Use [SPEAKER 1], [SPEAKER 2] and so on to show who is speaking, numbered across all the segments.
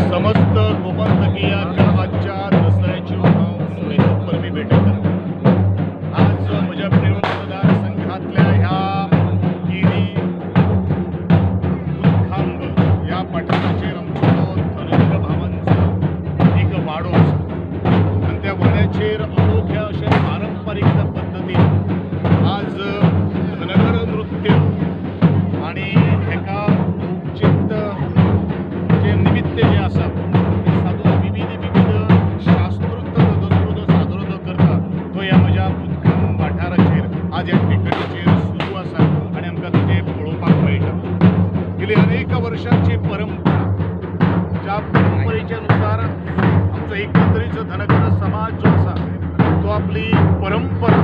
[SPEAKER 1] समस्त गोमंतकीयांक आजच्या दसऱ्याच्यो हांव परबी भेटयता. आज म्हज्या प्रियोळ मतदारसंघातल्या ह्या केरी मुतखांब ह्या पठाराचेर आमचो धनगर भावांचो एक वाडो आसा आनी त्या वाड्याचेर अनोख्या अशें पारंपारीक पद्दतीन आज धनगर नृत्य आनी हेका औचित्य जे निमित्त जे आसा ते सादून विविध विविध शास्त्रोक्त पद्दतीन सादरो जो करता तो ह्या म्हज्या मुतखांब वाठाराचेर आज ह्या टेकडीचेर सुरू आसा आनी आमकां तुजें पळोवपाक मेळटा. गेली अनेक वर्षांची परंपरा, ज्या परंपरेच्या नुसार आमचो एकंदरीत धनगर समाज जो आसा तो आपली परंपरा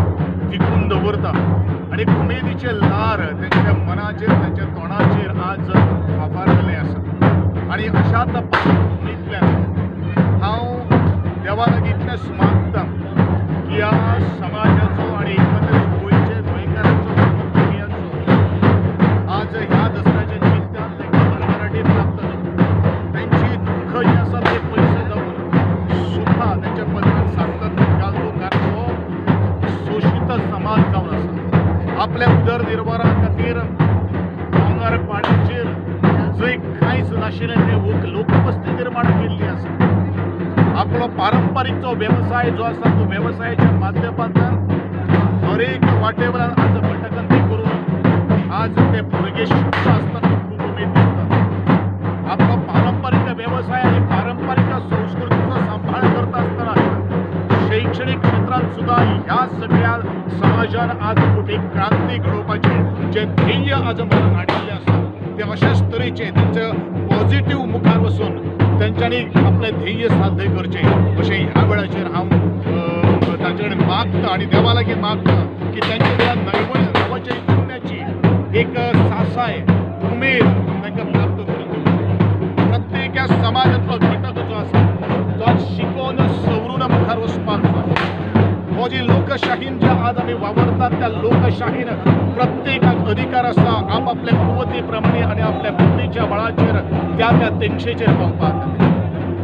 [SPEAKER 1] टिकून दवरता आनी उमेदीचे ल्हार तेंच्या मनाचेर तेंच्या तोंडाचेर आज फाफारलेलें आसा. आनी अशाच पातूंतल्यान हांव देवा लागीं इतलेंच मागता की ह्या समाजाचो आनी एकंदरीत गोंयचे गोंयकारांचो गोमंतकीयांचो आज ह्या दसऱ्याच्या निमित्तान तांकां भरभराटी प्राप्त जावं, तेंची दुख्ख जी आसा ते पयस जावन सुखा तेंच्या पदरान सातत्य घालचो, कारण हो शोशीत समाज जावन आसा. आपल्या उदरनिर्वाहा खातीर दोंगर पाड्याचेर जंय कांयच नाशिल्लें ते लोकवस्ती निर्माण केल्ली आसा. आपलो पारंपारीक जो वेवसाय जो आसा तो वेवसायाच्या माध्यमांतल्यान हर एक वाटेवल्यान आज भटकंती करून आज ते भुरगे शिकता आसतना खूब उमेद दिसता. आपलो पारंपारीक वेवसाय आनी पारंपारीक संस्कृतीचो सांबाळ करता आसतना शैक्षणीक क्षेत्रांत सुद्दां ह्या सगळ्या समाजान आज मोठी क्रांती घडोवपाचें जें ध्येय आज मनान हाडिल्लें आसा ते अशाच तरेचें तेंच्या पॉझिटीव मुखार वचून तेंच्यांनी आपलें ध्येय साध्य करचें अशें ह्या वेळाचेर हांव तांचे कडेन मागता आनी देवा लागीं मागता की तेंच्या त्या नवचैतन्याची एक सासाय उमेद तांकां प्राप्त करून दिवची. प्रत्येक ह्या समाजांतलो घटक जो आसा तो आज शिकोवन सवरून मुखार वचपाक जाय. हो जी लोकशाहीन जे आज आमी वावरतात त्या लोकशाहीन प्रत्येकाक अधिकार आसा आपापल्या कुवती प्रमाणे आनी आपल्या बुद्धीच्या बळाचेर त्या त्या तेंगशेचेर पावपाक.